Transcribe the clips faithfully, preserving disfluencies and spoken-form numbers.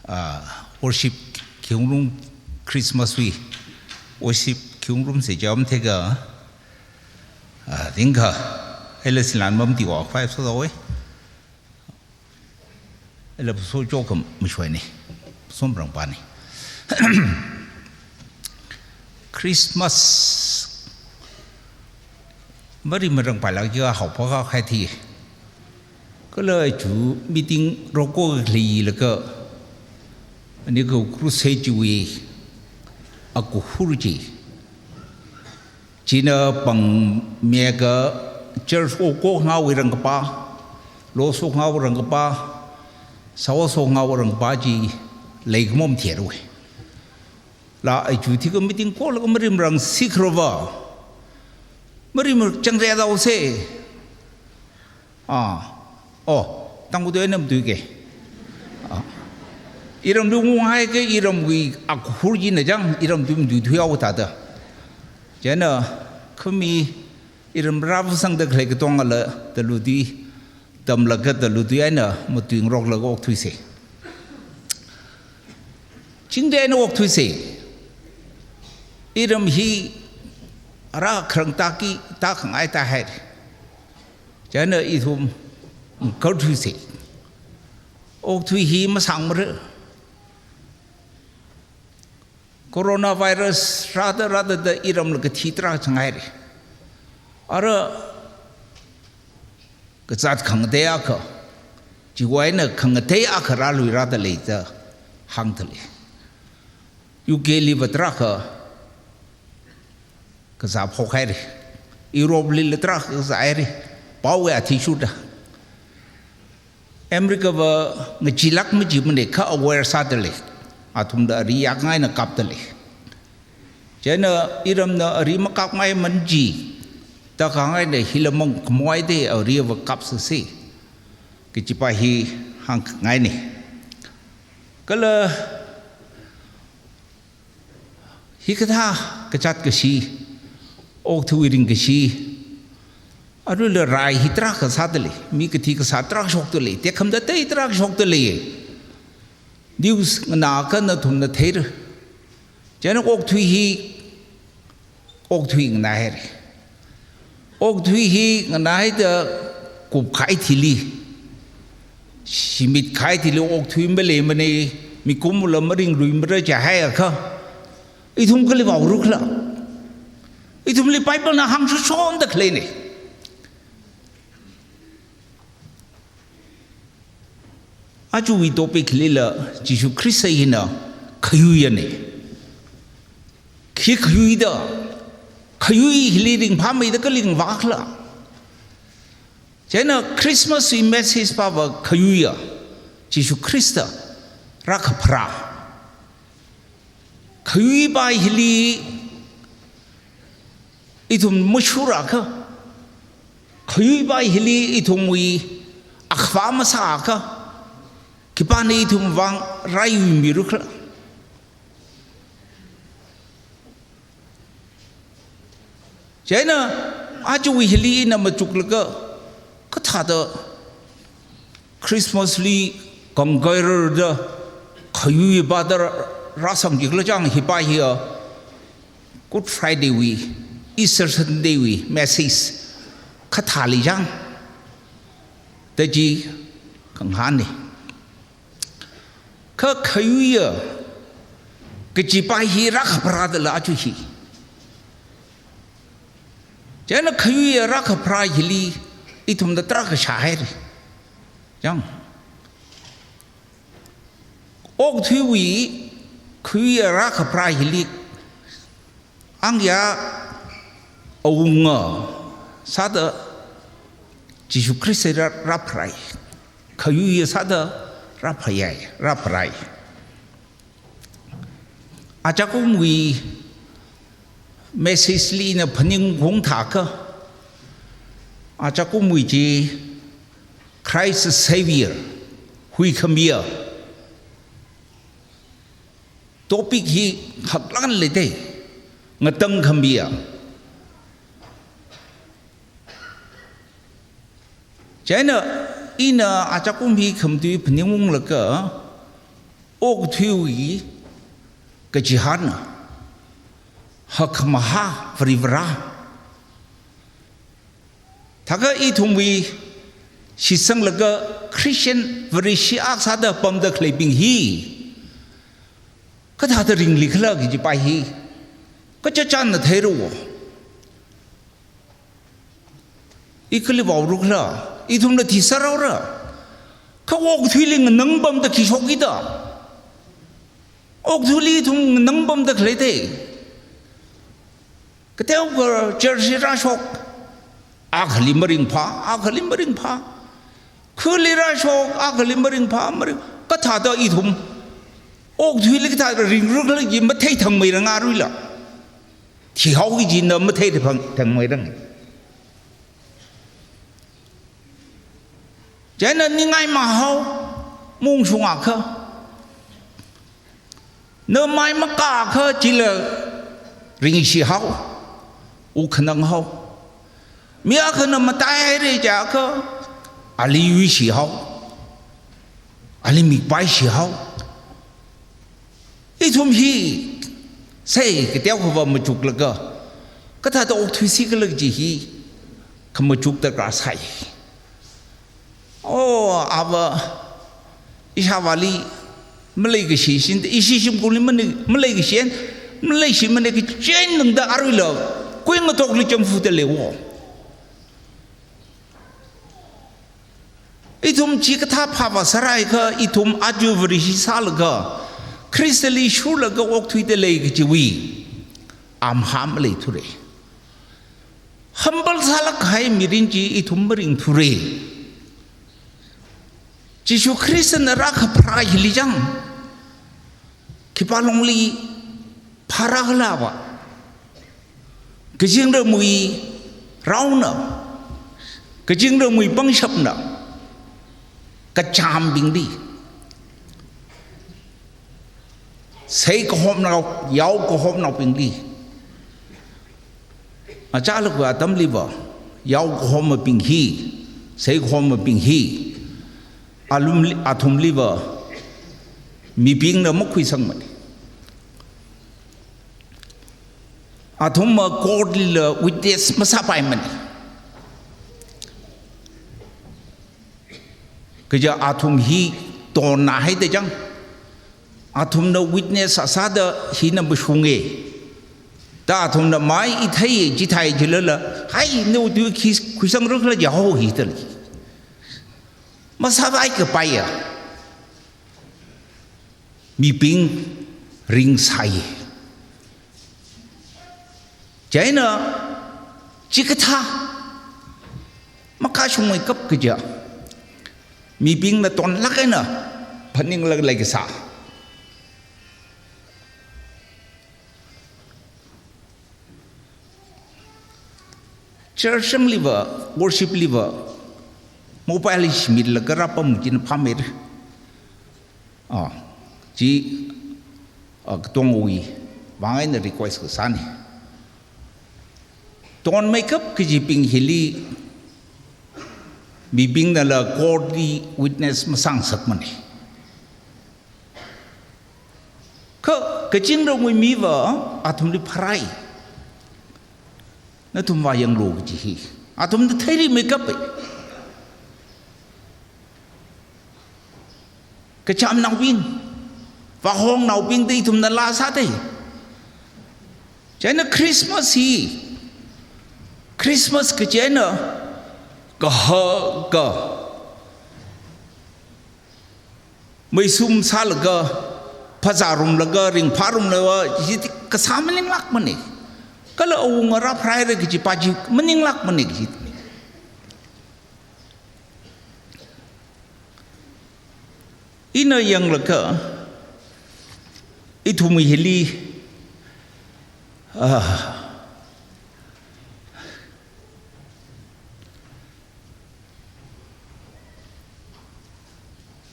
Ah, worship khiwungrum, Christmas wui worship khiwungrum se jam theka, ah, ringkha, ela silan mam tiwa five so dawe. Ela puso jokam mishwai ne. Puso marangpa ne. Christmas mari marangpa lagi haophaka khai thi. Kala chu meeting roko khalei laga, ani ko crusade chiwui akuhur chi. China pangmiakha church oko ngawui rangkapa, lo so ngawui rangkapa, sao so ngawui rangkapa chi leikmom thierwe. La ai chu thika meeting ko laga mari marang sikhrova. Mari mar chang re dau se. Ah, oh, tangku tu enam tu ke. Ah. Iram tu ngungai ke, iram wui akuhur china jang, iram tu mdu tu yau tata. China khami iram rav sang da khalei katong ala talu di, tamlaga talu di aina matuing rok laga okthui se. Chingde aina okthui se. Iram hi ara kharang taki, ta khangai ta hai. China ithum karthui se. Okthui hi masang mara. Coronavirus rada rada da iram laga thi tra changai re. Ara kazat khangatei akha, chiwuina khangatei akha ralui rada lei da hang thale. U K li va tra kha kazā phok hai re. Europe li la tra kazā hai re. Pao ya thi shuda. America va ngachilak maji mane kha aware sāda lei. Athumda ari yak ngaina kapda lei. China iramna ari makap ngai manji. Ta khangaina hilamang khamoi de ari va kap sāsi. Kachipa hi hang ngai ne. Kala hikathā kazat kashi, okthui ring kashi, arui la rai hi tra kasāda lei, mi kathi kasā tra shokda lei, tekhamda tei tra shokda lei. News nganā kha nathumna theira. China okthui hi, okthui nganā hai re. Okthui hi nganā haida kup khai thili, shimit khai thili okthui maleimane, mikumla maringlui mara cha hai akha. Ithum kali vau rukla. Ithumli Bible na hang shushon da khalei ne. Achuwui topic lila Jishu Khrista hina khayui ya ne. Khi khayui da, khayui hili ringphāmei da kaling vakla. China Christmas wui message pa va khayui ya, Jishu Khrista rākapharā. Khayui pa hili ithum mashura kha, khayui pa hili ithumwui akhava masā kha, khipāna ithum vang rāyui miru khala. China achuwui hili ina machuklaga kathāda Christmas li kangkairar da khayui pa da rāsang jikla chang hipa hiya Good Friday wui, Easter Sunday wui message kathāli chang da chi khanghān ne. Kha khayui ya kachipa hi rākapharā da la achu hi. China khayui ya rākapharā hili ithumda tra kashā hai re. Chang. Okthuiwui khayui ya rākapharā hili angya awunga sāda Jishu Khrista rā, rāpharai. Khayui ya sāda rāphayai, rāpharai. Achakumwui message li ina phaning kong thākha, achakumwui chi Christ Savior, huikhamiya. Topic hi haklan leite, ngatangkhamiya. China ina achakum hi khamtui phaningunglaga, Okathuiwui kachihān, hakkhamahā Varivara. Thākha ithumwui shitsanglaga Christian Vareshi akha sāda pamda khaleibing hi kathāda ringlikhala kajipa hi kachachanna theira. I kali vaorukhala, ithumla thisāraora. Kha okathuili nganangpamda khi shokkida? Okathuili ithum nganangpamda khalei te. Kateokha church li rāshok, akhali maringphā, akhali maringphā. Khuli rāshok, akhali maringphā, maring. Kathāda ithum okathuili kathāda ringrukhala kaji matheithangmeiranga aruila. Thihao kajina matheithang, thangmeirang. Chieina ningai mahao, maungshungakha. Na mai makākha chila ringshihao, wukhananghao. Mi akhana mataihaira jiakha, ali yuishihao, ali mikpaishihao. Ithum hi, sai kateokhava machuklaga, kathāda okthuisi khala kaji hi, khamachuk darkar sai. Oh, ava, ishāvāli, maleikashi shin, ishi shimkhurli mani, maleikashi, maleishimana kachen nangda aruila, kuingatokli chamfuda leiwo. Ithum chikathā phāvā sāraiakha, ithum aja Vareshi sālaga, Khristali shurlaga okthuida lei kajiwui amha maleithura. Humble sālāk kahai mirin chi ithum maringthura. Jishu Khristana rākapharā hili chang, khipā longli pharākhala va. Kazingramwui raona, kazingramwui pangshapna, kachāmbingli, sai kahomnao, yao kahomnaobingli, achālakha atamliva, yao kahomabing hi, sai kahomabing hi, alumli, athumliva, mibingna makhuisangmana. Athumva court lila witness masāpaimana. Kaja athum hi tonna haida chang, athumna witness sāsāda hina mashunga. Da athumna mai ithei chithai jilala, hai, nawui tui khi khuisangrukhala jihaowa hithāli. Masāpai kapaiya. Mibing ringsai. Chieina chikathā makashungmeikap kaja, mibingna tonlāk eina phaninglaga leikasā. Church sangliva, worship liva, mobile hi shimitlaga rāpam china phāmeira. Ah, chi, ah, katongwui vang eina request kasāna. Tonmeikap kajibing hili mibingnala court li witness masāngasakmana. Kha kazingramwui miva athumli pharai. Nathum vāyanglu kaji hi athumna theirimeikapa. Kachamnaobing, vāhongnaobingda ithumna laa sāda. Chieina Christmas hi, Christmas kaji eina kaha ka, meisum sālaga, phazārumlaga, ringphārumlaga, chi kasā maninglākmana. Kala awunga rāpharāhaira kajipa chi maninglākmana kaji. Ina yanglaga, ithum hili, ah,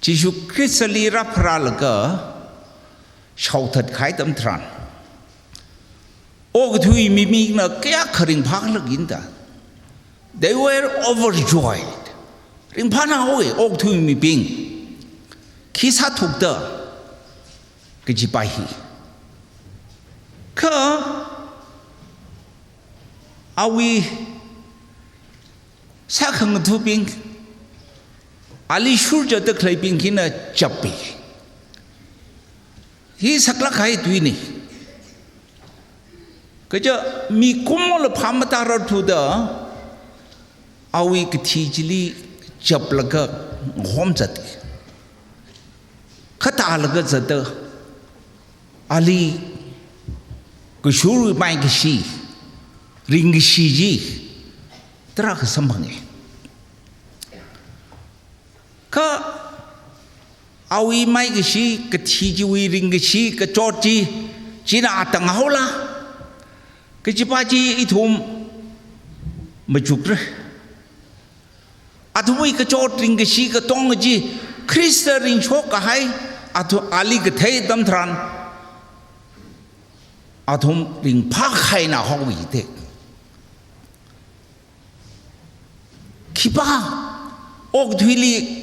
Jishu Khristali rāpharālaga shaothat kahai atam tharan, okathui mibingna kayākha ringphākhala kaji da. They were overjoyed. Ringphānao, okathui mibing. Khi sāthukta, kajipa hi. Kha awui sākhangathabing, ali shurjada khaleibing hina chappi. Hi saklāk kahai tuina. Kaja mikumo la phāmatararthuda awui kathi chili chaplaga ngahom zat. Khatālaga zatta, ali kashurwui maikashi, ringkashi chi tarākha samphange. Kha awui maikashi, kathi chiwui ringkashi, kachot chi, china atang haola kajipa chi ithum machukra. Athumwui kachot ringkashi katonga chi Khrista ringshok kahai, athu-, ali kathei atam tharan athum ringphākhaina haowa te. Khipā okathuili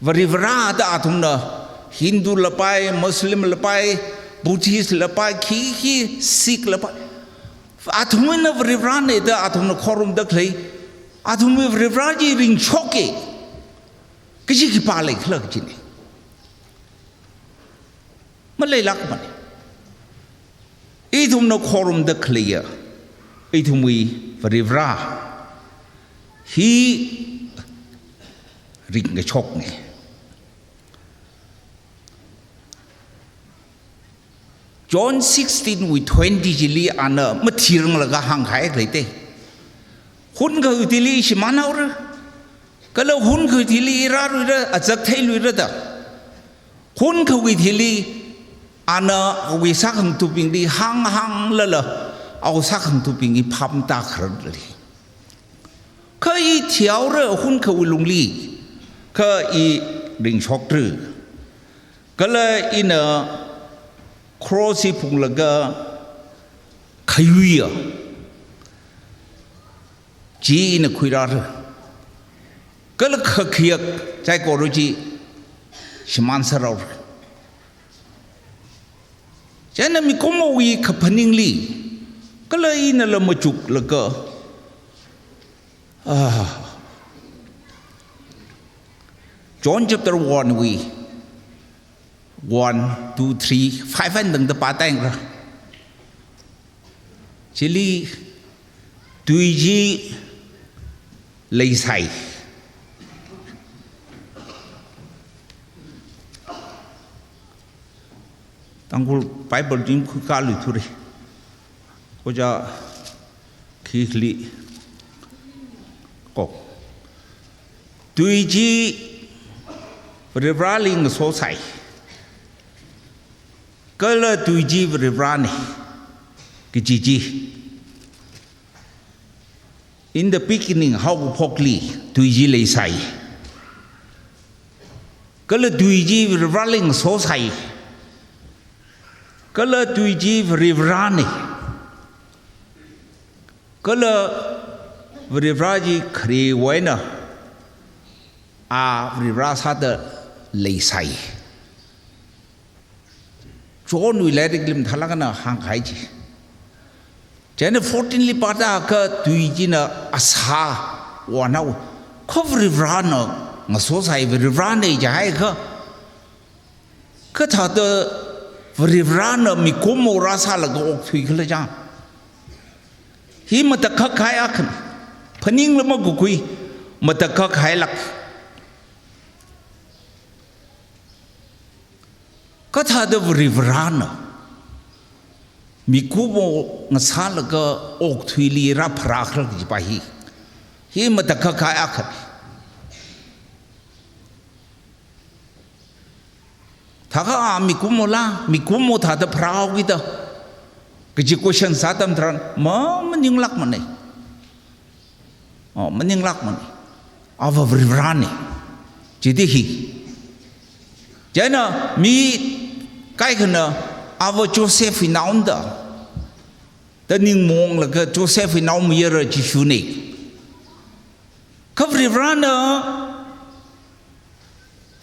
Varivarā da athumna Hindu lapai, Muslim lapai, Buddhist lapai, khi khi Sikh lapai, athumna Varivarāna da athumna khorumda khalei, athumwui Varivarā chi ringshoka kaji khipā leikhala kajina. Maleilākmana. Ithumna khorumda khaleiya ithumwui Varivarā hi ringkashokna. John sixteen wui twenty chili ana mathiranglaga hāngkahai leite. Hun khawui thili shimānhaora, kala hun khawui thili rāluira, azak theiluira da. Hun khawui thili ana awui sākhangathabingli hānghānglala, awui sākhangathabing hi phāmatākharar lei. Kha i thihaora hun khawui lungli, kha i ringshokra. Kala ina cross hi phunglaga khayuiya chi ina khuirāra. Kala khakhayak saikora chi shimānserhaora. Chieina mikumowui kaphaningli, kala inala machuklaga, ah, John chapter one wui one, two, three, five eina tangda pātāyangra. Chili tui chi leisai. Tangkhul Bible chi khuikāluithura. Ojā khili ko. Tui chi Varivarāli ngasosai. Kala tui chi Varivarāna kaji chi. In the beginning, haokaphokli tui chi leisai. Kala tui chi Varivarāli ngasosai. Kala tui chi Varivarāna. Kala Varivarā chi kharewui eina a Varivarā sāda leisai. Johnwui lairikli mathālāk eina hāngkahai chi. Chieina fourteen li pāda kha tui china asā onhaowa. Kha Varivarāna ngasosai, Varivarāna jihaiakha, kathāda Varivarāna mikumo rāsālaga okthuikhala chang. Hi matakhak kahai akhana. Phaningla makakhui, matakhak kahailāk. Kathāda Varivarāna mikumo ngasālaga okathuili rāpharākhala kajipa hi, hi matakhak kahai akhana. Thākha a mikumola, mikumo thāda pharāhaokida kaji question sā atam tharan, ma, maninglākmana. Oh, maninglākmana. Ava Varivarāna. Chithāda hi. Chieina mi kaikhana ava Josephwui naona da, da ningmaonglaga Josephwui naomayara Jishuna. Kha Varivarāna,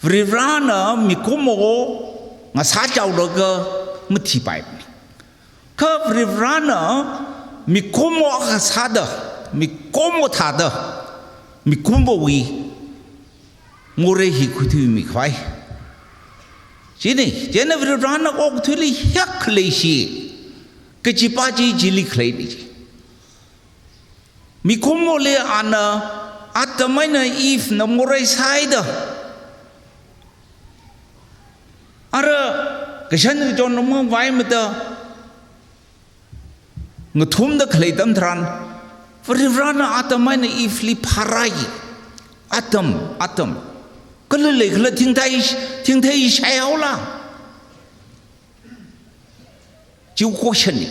Varivarāna mikumo ngasā chaolaga mathipaimana. Kha Varivarana mikumo akha sāda, mikumo thāda, mikumowui morei hi khuithuimi khavai. China, chieina Varivarana okathuili hiyākha leishi kajipa chi chili khaleina chi. Mikumoli ana Adam eina Eve na morei sāhaida, ara kashan kachon mangvaimada ngathumda khalei atam tharan, Varivarana Adam eina Eve li phārāi. Adam, Adam, kala leikhala thingthei, thingthei shaihaola? Chiwui question na.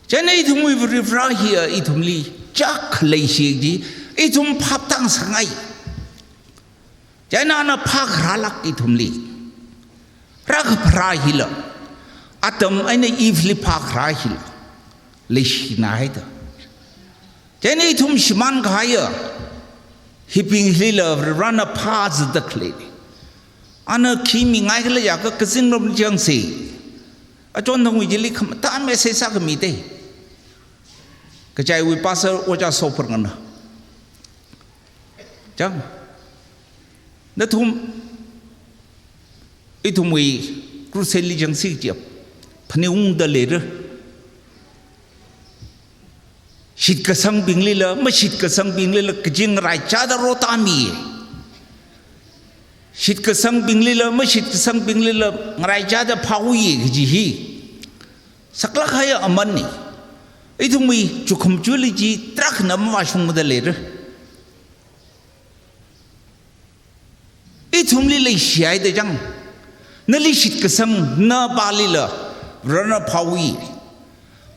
Chieina ithumwui Varivara hiya ithumli chāk leishi chi, ithum phap tāngasakngai. Chieina ana phākharālāk ithumli. Rākapharā hila, Adam eina Eve li phākharā hila, leishina haida. Chieina ithum shimān kahaiya hibing hilila Varivarana phāzatda khaleina. Ana khi mingaikhala jiakha kazingram changsi. Achon thangwui chili khamatā message sākhami te. Kachaiwui pastor ojā Sopharngana. Chang, nathum, ithumwui crusade li changsi chiap, phaningungda leira. Shitkasangabinglila, mashitkasangbinglila, kaching ngaraichāda rotāmi. Shitkasangabinglila, mashitkasangbinglila, ngaraichāda phāui kaji hi saklāk kahaiya amanna. Ithumwui chukhum chuli chi tarākhana mavāshungmada leira. Ithumli leishihaida chang. Nali shitkasang napalila, Varivarana phāui.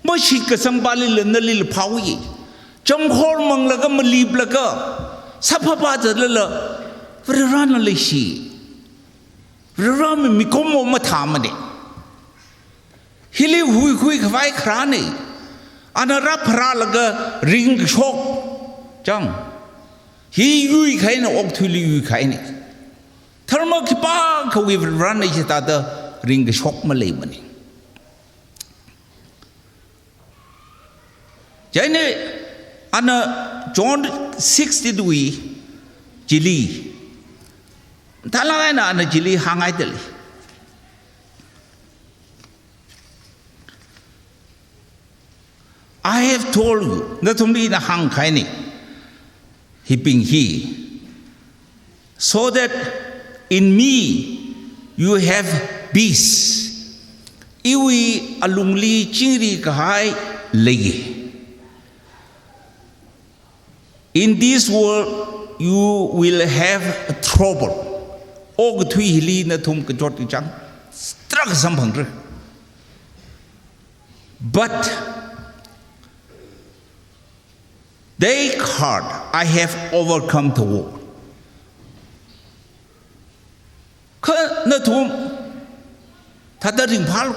Mashitkasangbingpalila, nalila phāui. Chamkhor manglaga, maliplaga, sāphapā zatlala, Varivarana leishi. Varivara mi mikumo mathāmana. Hili huikhui khavai kharāna. Ana rāpharālaga ringkashok. Chang, hi yuikahaina, okathuili yuikahaina. Dharma khipākhawui Varivarana hithāda ringkashok maleimana. Chieina ana John sixteen wui chili, thalāng eina ana chili hāngngaida lei. "I have told you," nathumli ina hāngkahaina, hibing hi, "so that in me you have peace." Iwui alungli chingri kahai lei. "In this world you will have trouble." Okathui hili nathum kachot kachāng tarākha samphangra. "But take heart, I have overcome the world." Kha nathum thāda ringphālu,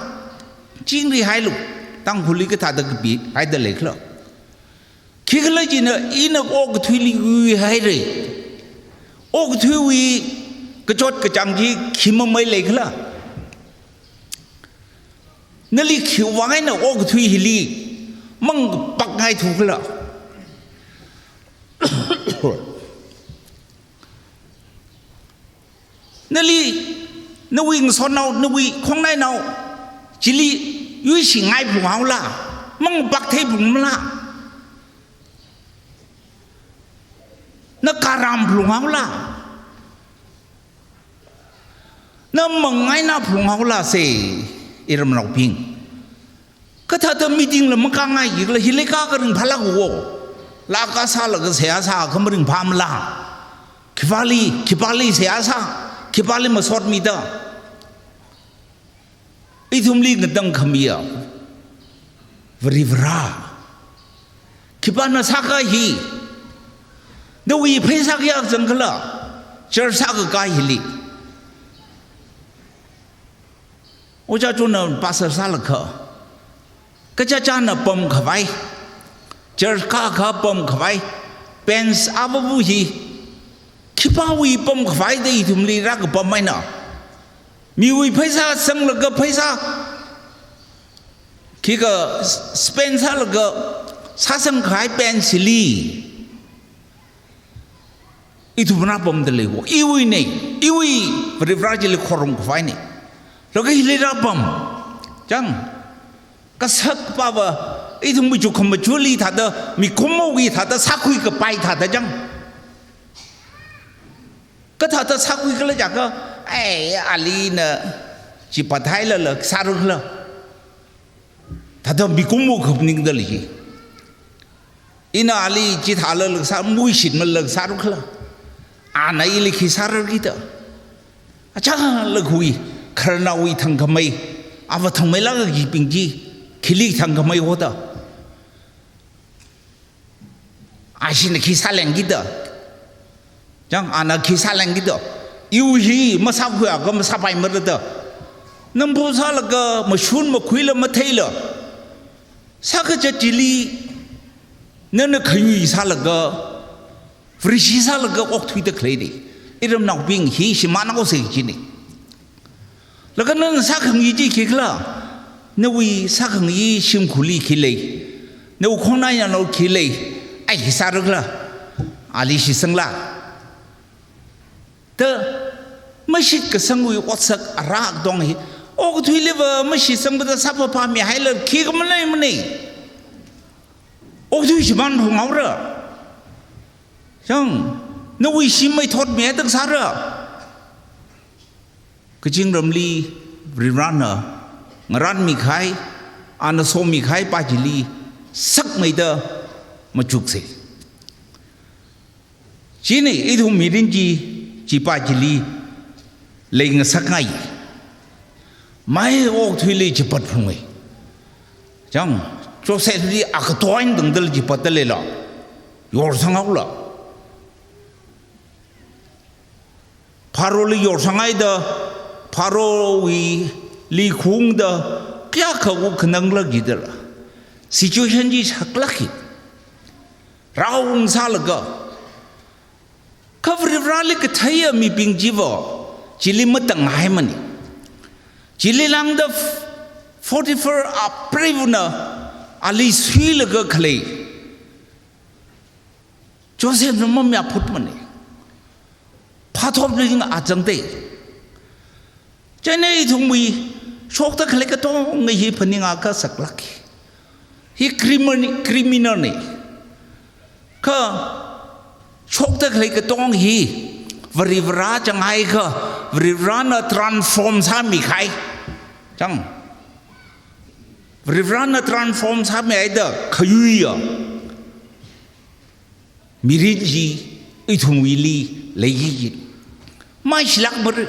chingrihailu, Tangkhulli kathāda kapihaida leikhala. Khikhalajina ina okathuili yuihaira. Okathuiwui kachot kachāng chi khi mamei leikhala. Nali khiwui vang eina okathui hili mangpakngaithukhala. Nali, nawui ngasotnao, nawui khongnainao chili yuishingai phunghaola, mangpakthei phungmala. Na karam phunghaola. Na mangaina phunghaola se, iramnaobing. Kathāda meeting la makāngai khala, hili kha karingphālāka wo. Laa kasālaga seihā sākha maringphāmala. Khipāli, khipāli seihā sā, khipāli masotmida. Ithumli ngatangkhamiya Varivara. Khipāna sākahai hi. Nawui pheisā kayākha zangkhala, church sākakā hili. Ojā chunna pastor sālakha, kachichāna pamkhavai, church kākha pamkhavai, bench avavu hi, khipāwui pamkhavai da ithumli rākapam eina, Miwui pheisā sanglaga pheisā khikha spend sālaga sāsangkahai pen chili ithumna pamda lei wo. Iwuine, iwui Varivarā chili khorumkhavai ne. Laga hili rāpam. Chang, kasak pava, ithum machuk khamachuli thāda, mikumowui thāda, sākhuikapai thāda chang. Kathāda sākhuikhala jiakha, ai, alina chi pathailala sārakhala. Thāda mikumo khapningda lei chi. Ina ali chithālala sā, muishitmalala sārakhala. Ana ili khi sārakida. Achālakhui, khararnaowui thangkhamei, ava thangmeilāk kajibing chi, khili thangkhamei hoda. Ashina khi sālengkida. Chang, ana khi sālengkida. Iwui hi masākhuiakha masāpaimarada. Nampo sālaga mashun makhuila matheila, sākazat chili nana khayui sālaga, Vareshi sālaga okthuida khaleine. Iramnaobing, hi shimānhaosa kajine. Laga nana sākhangayi chi khikhala, nawui sākhangayi shimkhurli khi lei, nawui khongnainao khi lei, ai khi sārakhala, ali shitsangla. Da mashitkasangwui otsak ara katong hi, okathuiliva mashitsangpada sāpapamihaila khikha maleimane. Okathui shimānphunghaora. Chang, nawui shim meithotmihaida sāra. Kazingramli Varivarāna ngaranmikahai, ana somikahai pa chili sakmeida machukse. Chine ithum mirin chi, chi pa chili leingasakngai. Mai okathuili chipatphunge. Chang, Josephli akatoin dangdal chipatta leila, yorsanghaola. Pharaohli yorsanghaida, Pharaohwuili khaungda, kayākha wuk khanangla jidala. Situation chi saklāke. Rāung sālaga. Kha Varivarāli katheiya mibing chiva, chili matanghaimane. Chili lāngda Potiphar apreivana ali suilaga khalei Josephna mamayāphutmane. Phathopli ngachangde. Chieina ithumwui shokda khalei katonga hi phaningakha saklāke. Hi crimin-, criminal ne. Kha shokda khalei katonga hi Varivarā changhaiakha, Varivarāna transform sāmikahai. Chang. Varivarāna transform sāmihaida khayuiya mirin chi ithumwuili leiki. Maishilākmara.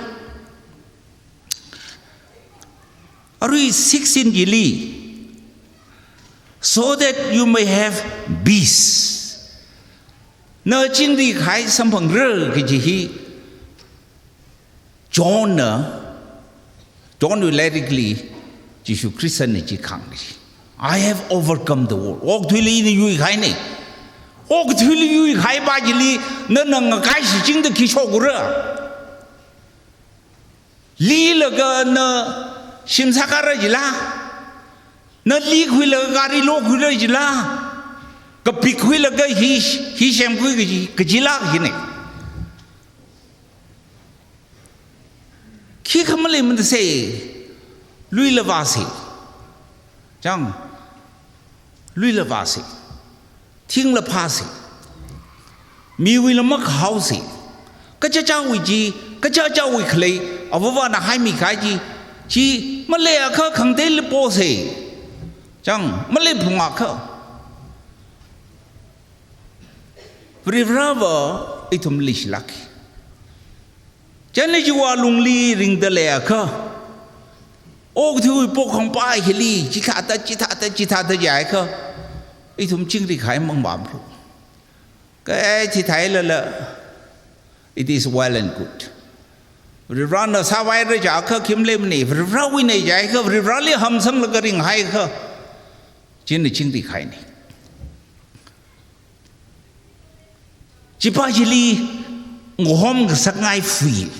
Arui sixteen chili, "So that you may have peace." Na chingri kahai samphangra kaji hi Johnna, Johnwui lairikli Jishu Khristana chi hānge. "I have overcome the world." Okathuili ina yuikahaine. Okathuili yuikahai pa chili nana ngakaishichingda khi shokra. Lilaga na shim sākara jila. Na likhuilaga gari lokhuira jila. Kapik khuilaga hi, hi semkhui kaji, kajila kajine. Khikha maleimada se, luila vāse. Chang, luila vāse. Thingla phāse. Miwuila makhaose. Kachichāwui chi, kachichāwui khalei, avāvana haimikahai chi, chi maleiakha khangateili pose. Chang, maleiphungakha. Varivarāva ithum leishilāke. Chieina chiwui alungli ringda leiakha, okathuiwui pokhangpa hili, chithāda, chithāda, chithāda jiakha, ithum chingri kahai mangpamlu. Kha chithāhailala, it is well and good. Varivarāna sāvaira jiakha khi maleimane, Varivarāwuine jiakha, Varivarāli hamsanglaga ringhaiakha, china chingri kahaine. Chi pa chili ngahom kasakngai fui.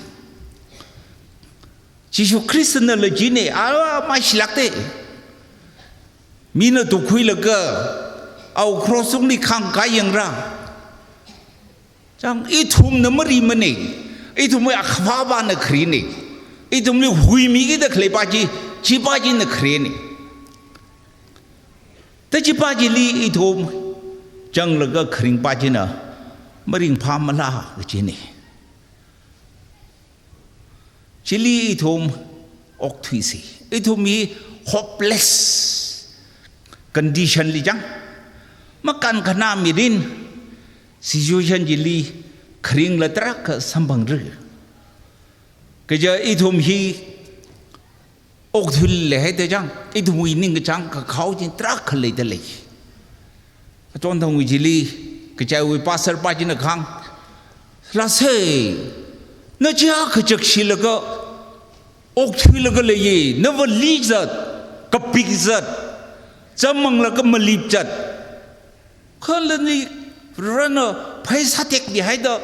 Jishu Khristana lajine, a, mashilakte. Mina tukkhuilaga, au cross tungli khangkāyangra. Chang, ithumna marimane. Ithumwui akhava pana kharine. Ithumli huimikida khaleipa chi, chipa china kharine. Ta chipa chili ithum changlaga kharingpa china maringphāmala kajine. Chili ithum okthuise. Ithum hi hopeless condition li chang. Makankhana mirin situation chili kharingla tarākha samphangra. Kaja ithum hi okthuilei haida chang, ithumwui ningkachāng kakhao chi tarākha leidalei. Achonthangwui chili, kachaiwui pastor pa china kahāng, lāsei, na chiya kachakshilaga, okthuilaga leiye, nava li zat, kapik zat, chamanglaga malip zat. Khalani rana pheisā tekli haida,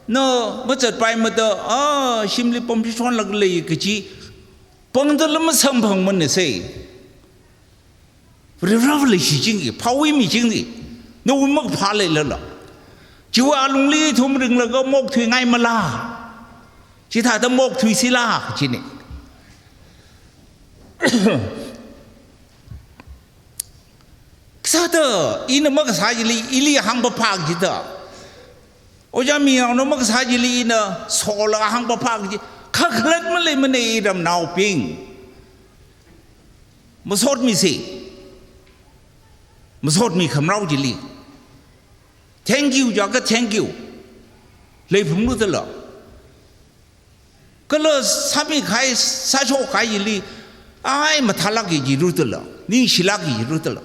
na mazatpaimada, a, shimli pamshonlaga lei kachi, pangdala masamphangmane sei. Varivara leishi chingki, phāwui mi chingki, nawui makaphā leilala. Chiwui alungli ithum ringlaga maokthuingaimala. Chithāda maokthuisila, chine. Kasāda, ina makasā chili, ili hāngpaphā kajida. Ojā Mingaona makasā chili ina sola hāngpaphā kaji, kakhalat maleimane iramnaobing. Masotmise. Masotmi khamrao chili. Thank you, jiakha thank you. Leiphumlu dala. Kala sāmikahai, sāshokkahai chili, ai mathālākki jiru dala, ningshilākki jiru dala.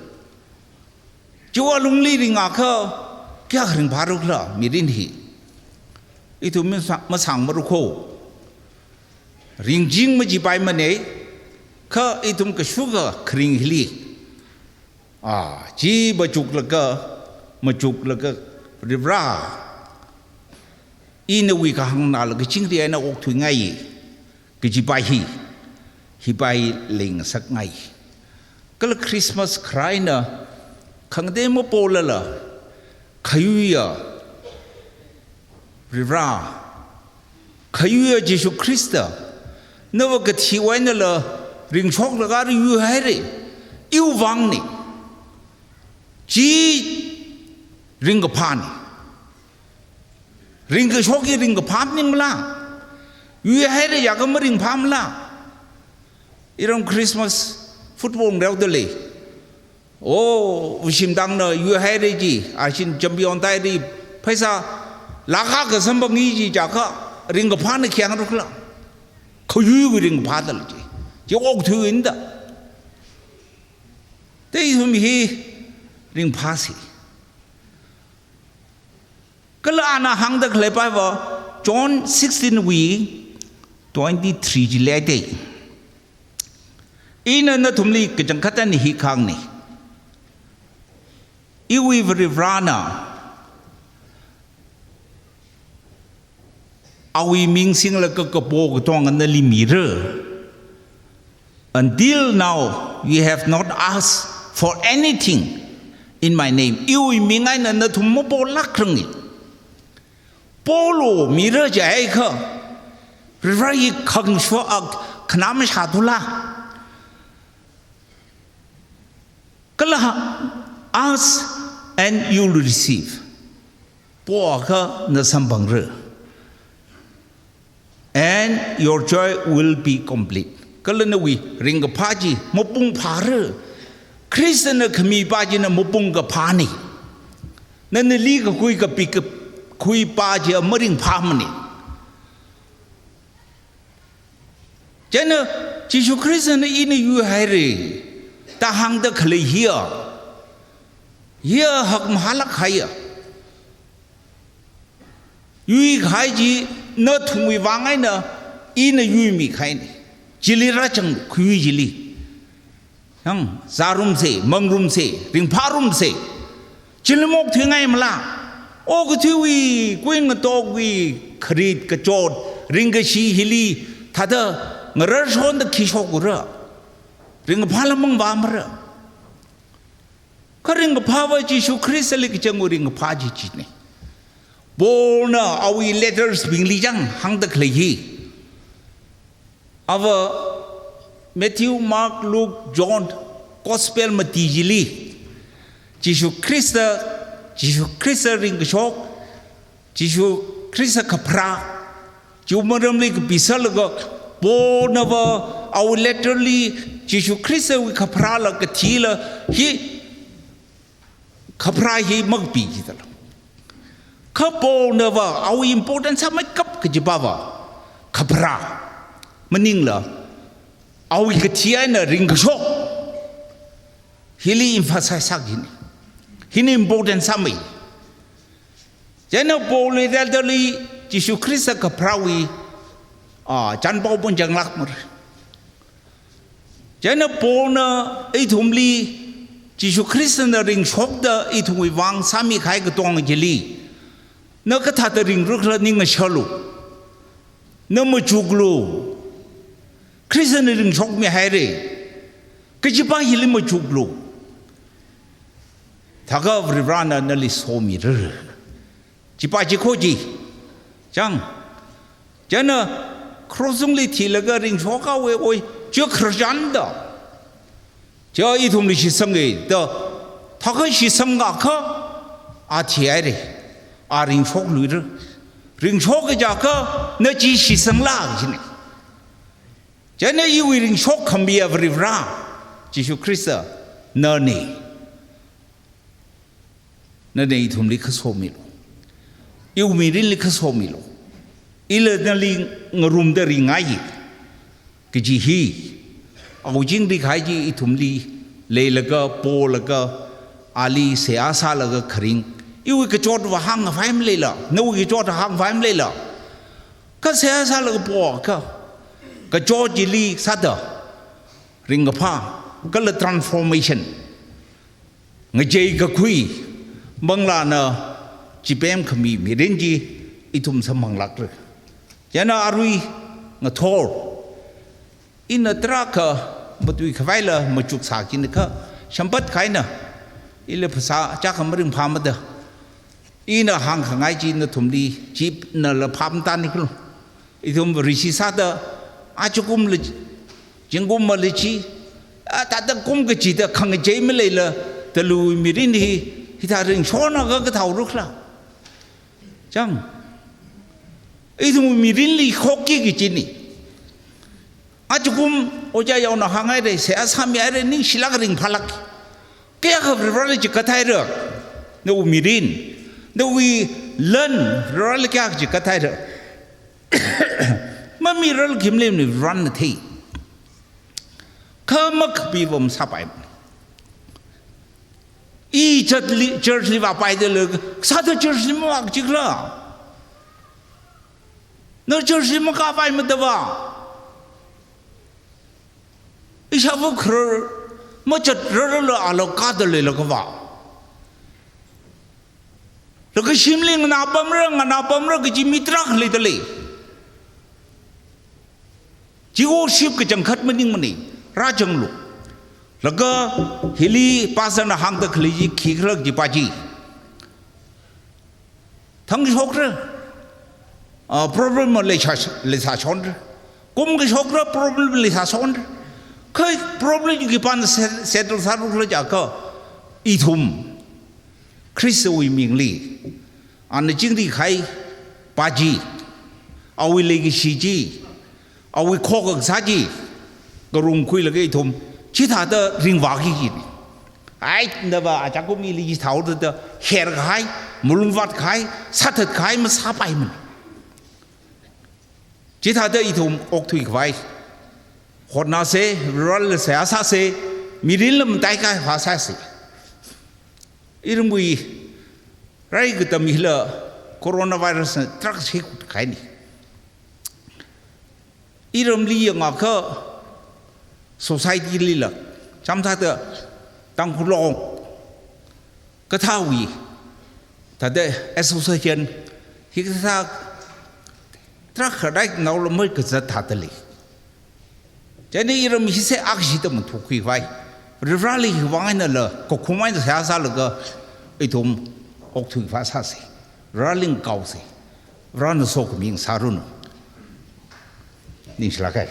Chiwui alungli ringakha, kayākha ringphārukhala, mirin hi. Ithum masā-, masāngmarukho. Ringching majipaimane, kha ithum kashukha kharing hili. A, chi machuklaga, machuklaga, Varivara, ina nawui kahāng nala kachingri eina okthuingai, kajipa hi, hipa hi leingasakngai. Kala Christmas kharā eina, khangatei mapolala, khayuiya, Varivara, khayuiya Jishu Khrista, nava kathiwui einala ringshoklaga yuihaire, iwui vangni. Chi ringkaphāni. Ringkashok hi ringkaphā maningmala. Yuihaire jiakha maringphāmala. Iram Christmas football reodalei. O, Vashimtangna yuihaire ji, arshin champion tāhaire, pheisā lakh akha samphangi ji jiakha, ringkaphāna khayāngrukhala. Khayuiwui ringkaphā dala chi. Chi okthuiwui eina da. Te ithum hi ringphāsi. Kala ana hāngda khalei Bible, John sixteen wui twenty-three chili aite. Ina nathumli kachangkhat eina hi kahāngni. Iwui Varivarana, awui ming singlaga kapo katonga nali mira. Until now, you have not asked for anything in my name. Iwui ming eina nathum mapolākranga. Polu mira jiakha, Varivara hi khangasho akha khana mashātula. Kala ask and you'll receive. Poakha na samphangra. And your joy will be complete. Kala nawui ringkaphā chi mapung phāra. Khristana khamipa china mapung kaphāni. Nana li kakhui kapik kakhuipa chi maringphāmane. Chieina Jishu Khristana ina yuihaire da hāngda khalei hiya, hiya hakmahālāk haiya. Yuikahai chi nathumwui vang eina ina yuimikahaini. Chili rāchang khayui chili. Yang, zārumse, mangrumse, ringphārumse. Chili maokthuingaimala. Okathuiwui, kuingatok wui, kharit kachot, ringkashi hili, thāda Ngararshonda khi shokura? Ringkaphāla mangvāmara. Kha ringkaphāva Jishu Khristali kachangwui ringkaphā chi china. Paulna awui letters bingli chang hāngda khalei hi, ava Matthew, Mark, Luke, John, Gospel mati chili Jishu Khrista, Jishu Khrista ringkashok, Jishu Khrista kapharā, chiwui maramli kapisālaga, Paulnava awui letterli Jishu Khristawui kapharāla kathila hi, kapharā hi makapi kajidala. Kha Paulnava awui important sāmeikap kajipava kapharā maningla, awui kathi eina ringkashok hili emphasize sāki kajina. Hina important sāmei. Chieina Paulwui letterli Jishu Khrista kapharāwui, ah, chānpao pungchanglākmara. Chieina Paulna ithumli Jishu Khristana ringshokda ithumwui vang sāmikahai katonga chili, na kathāda ringrukhala ning ngashalu. Na machuklu. Khristana ringshokmihaira kajipa hili machuklu. Thākha Varivarana nali somira. Chipa chi kho chi. Chang. Chieina cross tungli thilaga ringshokhaowa, oi, chi khararchan da. Chi ithumli shitsanga da. Thākha shitsangakha a thihaira. A ringshokluira. Ringshok kajiakha na chi shitsangla kajina. Chieina iwui ringshok khamiya Varivara Jishu Khrista nana. Nana ithumli khasomilu. Iwui mirinli khasomilu. Ila nali ngarumda ringngai kaji hi. Awui chingri kahai chi ithumli leilaga, polaga, ali seihā sālaga kharing. Iwui kachotva hāngkhavai maleila, nawui kachot hāngkhavai maleila. Kha seihā sālaga poakha, kachot chili sāda ringkaphā, kala transformation, ngachei kakhui, manglāna chipemkhami mirin chi ithum samphanglākra. Chieina arui ngathor, ina tarākha matuikhavaila machuksā kajina kha, shamphat kahaina, ila phasā chākha maringphāmada. Ina hāngkhangai chi nathumli chipnala phāmataniklu. Ithum rishi sāda, ajakumla, zingkumla chi, a, thāda kum kachida khangachei maleila, talu mirin hi, hithā ringshokakha kathāorukhala. Chang. Ithum mirinli khokki kajina. Ajakum ojā yaona hānghaira, seihā sāmihaira, ningshilāk ringphālāk. Kayākha Varivarali chikathaira. Nawui mirin, nawui lan Varivarali kayākha chikathaira. Mamirar khimlim ni Varivarana thei. Kha makapiva masāpai. I chatli, church li vāpaidala, sāda church li mavā kajikhala. Na church li makāpai madava. Ishāva kharar machatrarla ala kāda leilakhava. Laga shimli nganāpamra, nganāpamra kaji mi tarākha leidalei. Chi worship kachangkhat maningmana, rāzanglu. Laga hili pastor na hāngda khalei chi khikhala kajipa chi. Thangkashokra, ah, problem ma leisā, leisāshonra. Kumkashokra problem leisāshonra. Kha problem chi khipāna se-, settle sārukhala jiakha ithum Khristawui mingli, ana chingri kahaipa chi, awui leikashi chi, awui khokakasā chi, ngarumkhuilaga ithum chithāda ringvāki kajina. Ai, nava ajakum ili chithāhaoda da, herkahai, malungvātkahai, sāthatkahai masāpaimana. Chithāda ithum okthuikhavai hotnāsa, Vareli seihā sāsa, mirinla mataikahai vāsāsa. Iramwui rai katam hila coronavirus na tarākha shaikhut kahaina. Iramli yangakha society lila, chāmsāda Tangkhul Long kathāwui, thāda association, hikathā tarākha rainaola mai kazat thāda lei. Yani iram hise akshida mathukhui vai. Vareli hiwang eina la, kakhum eina seihā sālaga, ithum okthuiva sāsa. Vareli ngaosa. Varena sokhami ngasāranu. Ningshilāka.